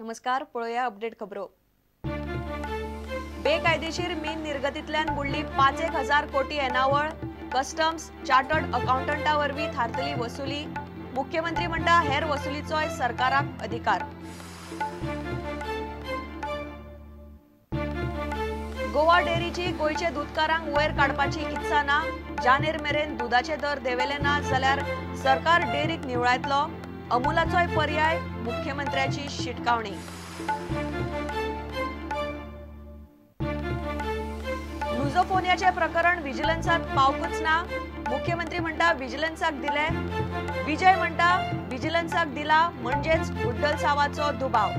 नमस्कार, पळोवया अपडेट खबरो. बेकायदेशीर मीन निर्गतींतल्यान बुडली 5,000 कोटी येणावळ. कस्टम्स चार्टर्ड अकाउंटंटा वरवीं थारतली वसुली. मुख्यमंत्री म्हणटा हेर वसुलीचोय सरकाराक अधिकार. गोवा डेअरीची गोंयचे दुदकारांक वयर काडपाची इत्सा ना. जानेर मेरेन दुदाचे दर देंवले ना जाल्यार सरकार डेअरीक निवळायतलो. अमुलाचोय पर्याय, मुख्यमंत्र्याची शिटकावणी. लुझोफोनियाचे प्रकरण विजिलन्सात पावकूच ना. मुख्यमंत्री म्हणटा विजिलन्साक दिले. विजय म्हणटा विजिलन्साक दिला म्हणजेच गुड्डलसावाचो दुबाव.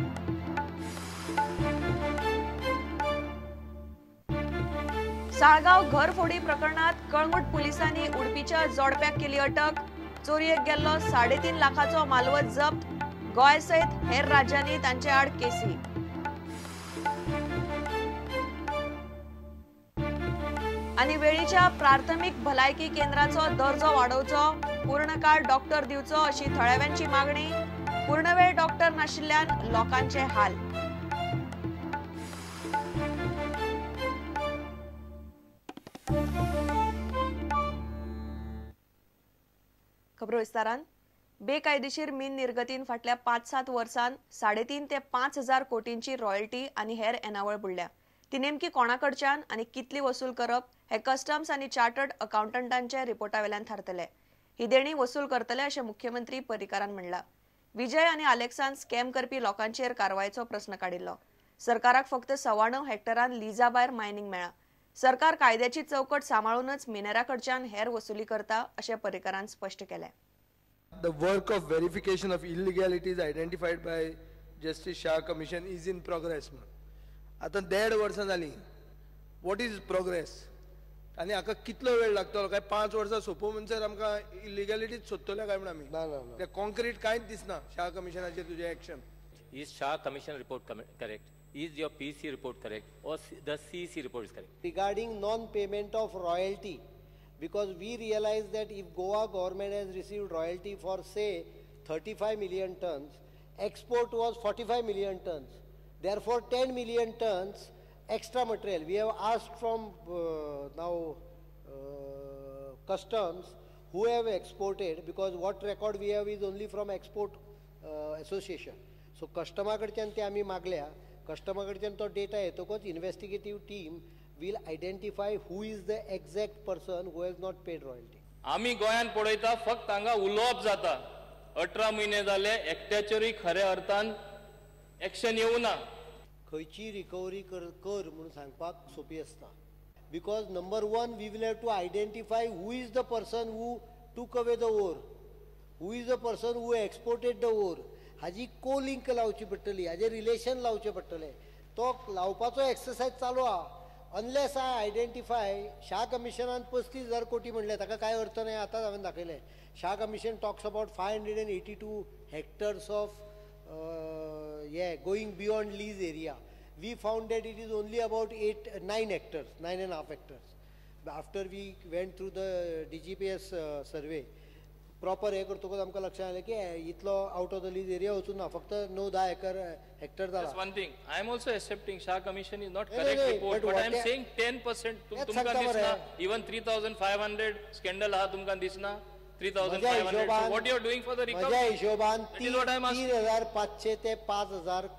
साळगांव घरफोडी प्रकरणात कळंगूट पुलिसांनी उडपीच्या जोडप्याक केली अटक. चोरयेक गेल्लो 3.5 लाखाचो मालवत जप्त. गोंय सयत हेर राज्यांनी तांचे आड केसी. आनी वेळीच्या प्राथमीक भलायकी केंद्राचो दर्जो वाडोवचो, पूर्णकाळ डॉक्टर दिवचो अशी थळाव्यांची मागणी. पूर्णवेळ डॉक्टर नाशिल्ल्यान लोकांचे हाल. खबरो विस्तारान. बेकायदेशीर मीन निर्गतीन फाटल्या 5-7 वर्सांत 3.5 ते 5,000 कोटींची रॉयल्टी आनी हेर येणावळ बुडल्या. ती नेमकी कोणाकडच्यान आनी कितली वसूल करप हे कस्टम्स आनी चार्टर्ड अकाउंटंटांच्या रिपोर्टा वेल्यान थारतले. ही देणी वसूल करतले अशें मुख्यमंत्री पर्रीकारान म्हणलां. विजय आनी आलेक्सान स्कॅम करपी लोकांचेर कारवायेचो प्रस्न काडिल्लो. सरकाराक फक्त 9.25 हेक्टरान लिजा भायर मायनिंग मेळ्ळां. सरकार कायद्याची चौकट सांबाळूनच मिनेरा कडच्यान हेर वसुली करता अशें पर्रीकारान स्पश्ट केलें. The work of verification of illegalities identified by Justice Shah Commission is in progress. आतां 1.5 वर्सां जालीं. What is progress? आनी हाका कितलो वेळ लागतलो? काय 5 वर्सां सोंपो म्हणसर आमकां इलिगॅलिटीज सोदतले काय म्हण आमी? ना, कॉन्क्रीट कांयच दिसना शाह कमिशनाचेर तुजें action. Is Shah Commission report correct? Is your PC report correct? Or the CEC report is correct? Regarding non-payment of royalty, because we realize that if Goa government has received royalty for say 35 million tons, export was 45 million tons. Therefore 10 million tons extra material. We have asked from now customs who have exported, because what record we have is only from export association. So customer कडच्यान ते आमी मागल्या. Customer कडच्यान तो data येतकच investigative team will identify who is the exact person who has not paid royalty. आमी गोंयांत पळयता फक्त हांगा उलोवप जाता. 18 म्हयने जाले एकट्याचेरूय खऱ्या अर्थान एक्शन येवना. खंयची रिकवरी कर म्हणून सांगपाक सोंपी आसता, because number 1 we will have to identify who is the person who took away the ore, who is the person who exported the ore. हाजी को लिंक लावची पडटली, हाजे रिलेशन लावचें पडटलें. तो लावपाचो एक्सरसायज चालू आहा. अनलेस I identify, Shah कमिशनान 35,000 कोटी म्हणलें, ताका कांय अर्थ नाही. आतांच हांवें दाखयलें. Shah commission talks about 582 hectares of hey going beyond lease area. We found that it is only about 8-9 hectares, 9.5 hectares. After we went through the DGPS survey proper हे करतकच आमकां लक्षात आयलें की इतलो out of the lease area वचून ना, फक्त 9-10 हेक्टर जाला. One thing I am also accepting Shah commission is not correct report, but I am saying 10% तुमकां दिसना. इवन 3,500 स्कॅन्डल आहा तुमकां दिसना. 3,500 what you are doing for the recovery? म्हज्या हिशोबान 3,500 ते 5,000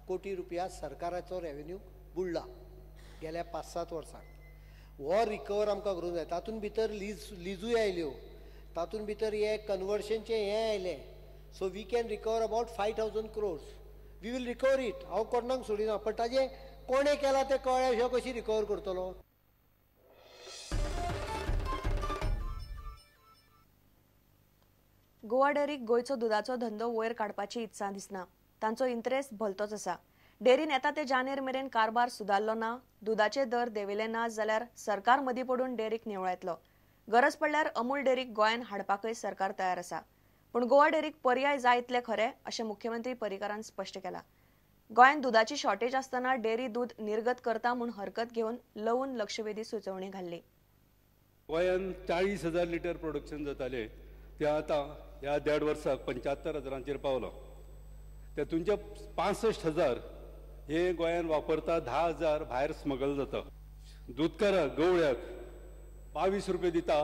कोटी रुपया सरकाराचो रेव्हेन्यू बुडला गेल्या 5-7 वर्सांत. हो रिकवर आमकां करूंक जाय. तातूंत भितर लिजूय आयल्यो, तातूंत भितर हे कन्वर्शनचें हें आयलें. So we can recover about 5,000 crores. We will recover it. हांव कोणाक सोडिना, पण ताजें कोणें केलां तें कळ्ळ्या शिवाय कशी रिकवर करतलो? गोवा डेअरीक गोंयचो दुदाचो धंदो वयर काडपाची इत्सा दिसना. तांचो इंट्रेस्ट भलतोच आसा. डेअरीन येता ते जानेर मेरेन कारभार सुदारलो ना, दुदाचे दर देंवले ना जाल्यार सरकार मदीं पडून डेअरीक निवळायतलो. गरज पडल्यार अमूल डेअरीक गोंयांत हाडपाकय सरकार तयार आसा. पूण गोवा डेअरीक पर्याय जाय इतले खरें अशें मुख्यमंत्री पर्रीकारान स्पश्ट केलां. गोंयांत दुदाची शॉर्टेज आसतना डेअरी दूद निर्गत करता म्हूण हरकत घेवन लवून लक्षवेधी सुचोवणी घाल्ली. गोंयांत 40,000 लिटर प्रोडक्शन जातालें ते आतां ह्या 1.5 वर्साक 75,000 पावलो. तेतूंचे 65,000 हे गोंयान वापरता, 10,000 भायर स्मगल जाता. दुदकाराक गवळ्याक 22 रुपये दिता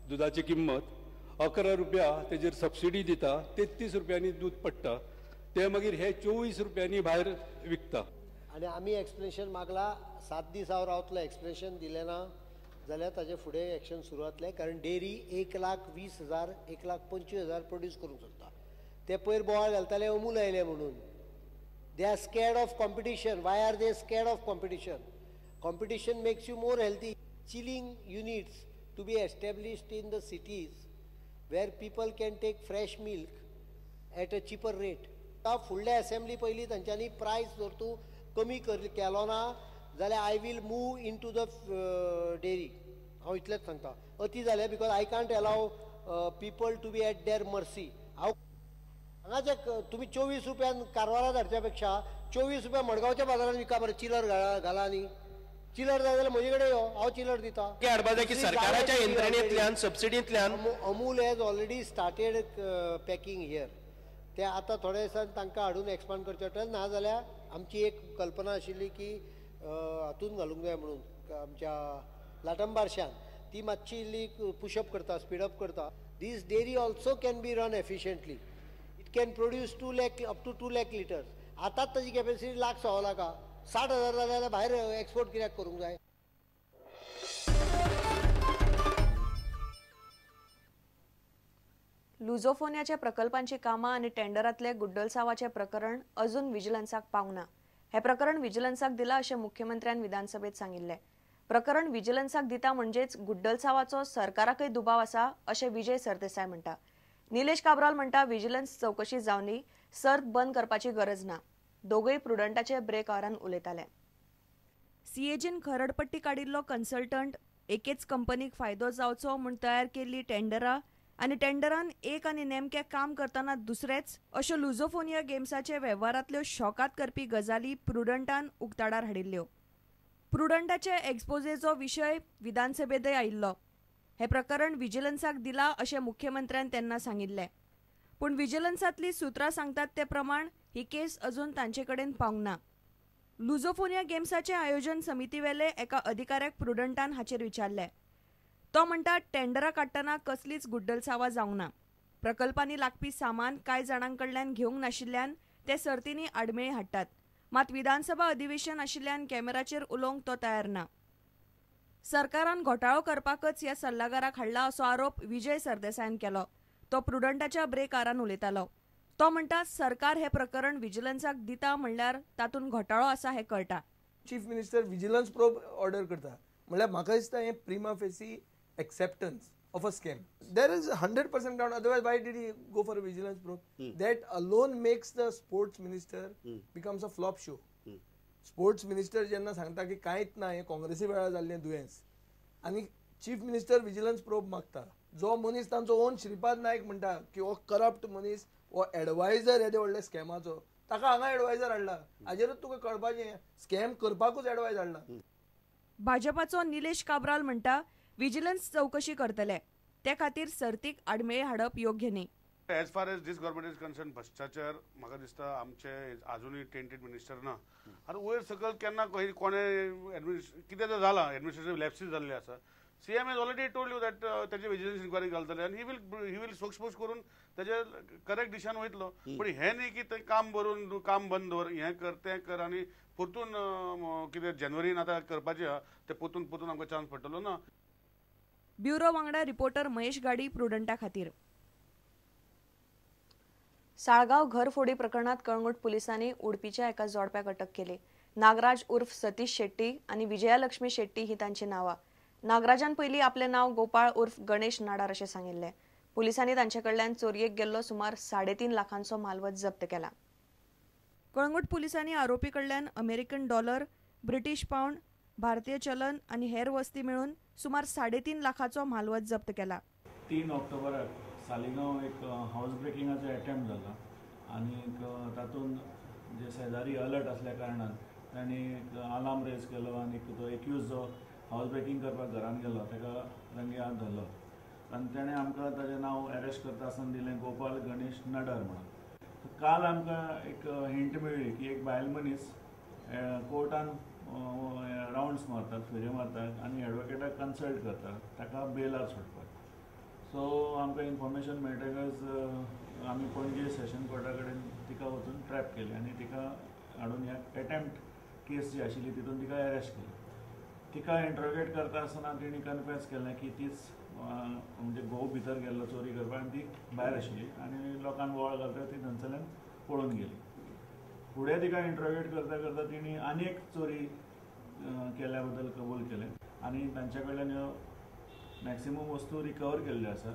दुदाची किंमत, 11 रुपया तेजेर सबसिडी दिता, 33 रुपयांनी दूद पडटा, ते मागीर हे 24 रुपयांनी भायर विकता. आनी आमी एक्सप्लेनेशन मागला, 7 दीस हांव रावतलो, एक्सप्लेनेशन दिलें ना जाल्यार ताजे फुडें एक्शन सुरू जातलें. कारण डेअरी 1,20,000 1,25,000 प्रोड्यूस करूंक सोदता. ते पयर बोवाळ घालताले अमूल आयले म्हणून. They are scared of competition. Why are they scared of competition? Competition makes you more healthy. Chilling units to be established in the cities where people can take fresh milk at a cheaper rate. फुडल्या assembly पयलीं तांच्यांनी प्रायस जर तूं कमी केलो ना जाल्यार I will move into the dairy. हांव इतलेंच सांगता. अती जालें because I can't allow people to be at their mercy. हांव हांगा जे तुमी 24 रुपयान कारवारा धाडच्या पेक्षा 24 रुपया मडगांवच्या बाजारान विका बरें. चिलर घाला न्ही, चिलर जाय जाल्यार म्हजे कडेन यो, हांव चिलर दिता. हाडपा जाय की सरकाराच्या यंत्रणेंतल्यान सबसिडींतल्यान. Amul has already started packing here. ते आतां थोड्या दिसान तांकां हाडून एक्सपांड करचें पडटलें. ना जाल्यार आमची एक कल्पना आशिल्ली की हातून घालूंक जाय म्हणून आमच्या लाटंबारशान, ती मातशी इल्ली पुशअप करता, स्पीडअप करता. This dairy also can be run efficiently. It can produce 2 lakh up to 2 lakh litres. आतांच ताजी कॅपेसिटी 1,25,000, 60,000 जाल्यार भायर एक्सपोर्ट कित्याक करूंक जाय? लुझोफोनियाच्या प्रकल्पांची कामां आनी टेंडरांतले गुड्डलसावाचें प्रकरण अजून विजिलन्साक पावंक ना. हें प्रकरण विजिलन्साक दिलां अशें मुख्यमंत्र्यान विधानसभेत सांगिल्लें. प्रकरण विजिलन्साक दिता म्हणजेच गुड्डलसावाचो सरकाराकय दुबाव आसा अशें विजय सरदेसाय म्हणटा. निलेश काब्राल म्हणटा विजिलन्स चवकशी जावनी सर्त बंद करपाची गरज ना. दोगूय प्रुडंटाचे ब्रेक आवरान उलयताले. सीएजीन खरडपट्टी काडिल्लो कन्सल्टंट एकेच कंपनीक फायदो जावचो म्हूण तयार केल्ली टेंडरां आनी टेंडरान एक आनी नेमकें काम करतना दुसरेच अश्यो लुझोफोनिया गेम्साचे वेव्हारांतल्यो शॉकात करपी गजाली प्रुडंटान उक्ताडार हाडिल्ल्यो. प्रुडंटाचे एक्सपोजेचो विशय विधानसभेंतय आयिल्लो. हें प्रकरण विजिलन्साक दिलां अशें मुख्यमंत्र्यान तेन्ना सांगिल्लें. पूण विजिलन्सांतलीं सुत्रां सांगतात ते प्रमाण ही केस अजून तांचे कडेन पावंक ना. लुझोफोनिया गेम्साचे आयोजन समितीवेले एका अधिकाऱ्याक प्रुडंटान हाचेर विचारलें. तो म्हणटा टेंडरां काडटना कसलीच गुड्डलसावां जावंक ना. प्रकल्पांनी लागपी सामान कांय जाणां कडल्यान घेवंक नाशिल्ल्यान ते सर्तींनी आडमेळी हाडटात. मात विधानसभा अधिवेशन आशिल्ल्यान कॅमेराचेर उलोवंक तो तयार ना. सरकारान घोटाळो करपाकच ह्या सल्लागाराक हाडला असो आरोप विजय सरदेसायान केलो. तो प्रुडंटाच्या ब्रेक आरान उलयतालो. तो म्हणटा सरकार हें प्रकरण विजिलन्साक दिता म्हणल्यार तातूंत घोटाळो आसा हें कळटा. Chief minister vigilance probe order करता म्हणल्यार म्हाका दिसता हें prima facie acceptance of a scam. There is 100% ground. Otherwise, why did he go for a vigilance probe? That alone makes the sports minister becomes a flop show. Sports minister जेन्ना सांगता की कांयच ना, हें काँग्रेसी वेळार जाल्लें दुयेंस, आनी चीफ मिनिस्टर विजिलन्स प्रोब मागता. जो मनीस तांचो ओन श्रीपाद नायक म्हणटा की हो करप्ट मनीस, हो एडवायजर येदे व्हडले स्कॅमाचो, ताका हांगा एडवायजर हाडला. हाजेरूच तुका कळपाचें स्कॅम करपाकूच एडवायज हाडला. भाजपाचो निलेश काब्राल म्हणटा विजिलन्स चवकशी करतले, ते खातीर सर्तीक आडमेळी हाडप योग्य न्ही. As far as this government is concern, भ्रश्टाचार म्हाका दिसता आमचे आजुनूय टेंटेड मिनिस्टर ना. आतां वयर सकयल केन्ना कोणे कितें तर जालां, एडमिनिस्ट्रेटीव लॅप्सीस जाल्ले आसा. CM has already told you that ताचे विजिलन्स इन्क्वायरी घालतले आनी he will सोक्षपोश करून ताजे करेक्ट दिशान वयतलो. पूण हें न्ही की तें काम बरोवन काम बंद दवर, हें कर तें कर आनी परतून कितें जानेवारीन आतां करपाचें आहा तें परतून परतून आमकां चान्स पडटलो ना. ब्युरो वांगडा रिपोर्टर महेश गाडी, प्रुडंटा खातीर. साळगांव घरफोडी प्रकरणात कळंगूट पोलिसांनी उडपीच्या एका जोडप्याक अटक केली. नागराज उर्फ सतीश शेट्टी आनी विजयालक्ष्मी शेट्टी ही तांची नांवां. नागराजान पयलीं आपलें नांव गोपाळ उर्फ गणेश नाडार अशें सांगिल्लें. पोलिसांनी तांचे कडल्यान चोरयेक गेल्लो सुमार 3.5 लाखांचो मालवत जप्त केला. कळंगूट पोलिसांनी आरोपी कडल्यान अमेरिकन डॉलर, ब्रिटीश पावंड, भारतीय चलन आनी हेर वस्ती मेळून सुमार 3.5 लाखाचो म्हालवत जप्त केला. 3 ऑक्टोबराक सालिगांव एक हावस ब्रेकिंगाचो एटेम्प्ट जाला आनी तातूंत जे शेजारी अलर्ट असल्या कारणान तांणी एक अलार्म रेज केलो आनी तो एक्यूज जो हावस ब्रेकिंग करपाक घरान गेलो ताका रंगे हात धरलो आनी ताणें आमकां ताजें नांव एरेस्ट करता आसतना दिलें गोपाल गणेश नडर म्हणून. काल आमकां एक हिंट मेळ्ळी की एक बायल मनीस कोर्टान रावंड्स मारतात, फेरी मारतात आनी एडवोकेटाक कन्सल्ट करतात ताका बेलार सोडपाक. सो आमकां इन्फॉर्मेशन मेळटकच आमी पणजे सेशन कोर्टा कडेन तिका वचून ट्रॅप केली आनी तिका हाडून ह्या एटेम्प्ट केस जी आशिल्ली तितून तिका अरेस्ट केली. तिका इंट्रोगेट करता आसतना तिणी कन्फेस केलें की तीच म्हणजे घोव भितर गेल्लो चोरी करपाक आनी ती भायर आशिल्ली आनी लोकांक बोवाळ घालता ती थंयसरल्यान पळून गेली. फुडें तिका इंट्रोगेट करता करता तिणी आनी एक चोरी केल्या बद्दल कबूल केलें आनी तांच्या कडल्यान ह्यो मॅक्सिमम वस्तू रिकवर केल्ल्यो आसा.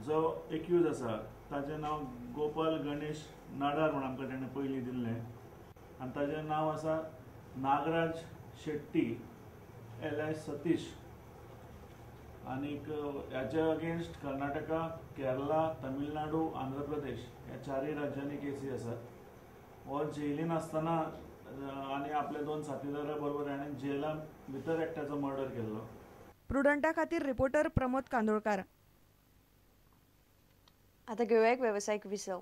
जो एक्यूज आसा ताचें नांव गोपाल गणेश नाडार म्हूण आमकां ताणें पयलीं दिल्लें आनी ताचें नांव आसा नागराज शेट्टी एल.आय. सतीश आनीक ह्याच्या अगेन्स्ट कर्नाटका, केरला, तमिळनाडू, आंध्र प्रदेश ह्या चारूय राज्यांनी केसी आसात. हो जेलीन आसतना आनी आपल्या 2 साथीदारा बरोबर हाणें जेला भितर एकट्याचो मर्डर केल्लो. प्रुडंटा खातीर रिपोर्टर प्रमोद कांदोळकार. आता घेवया एक वेवसायीक विसव.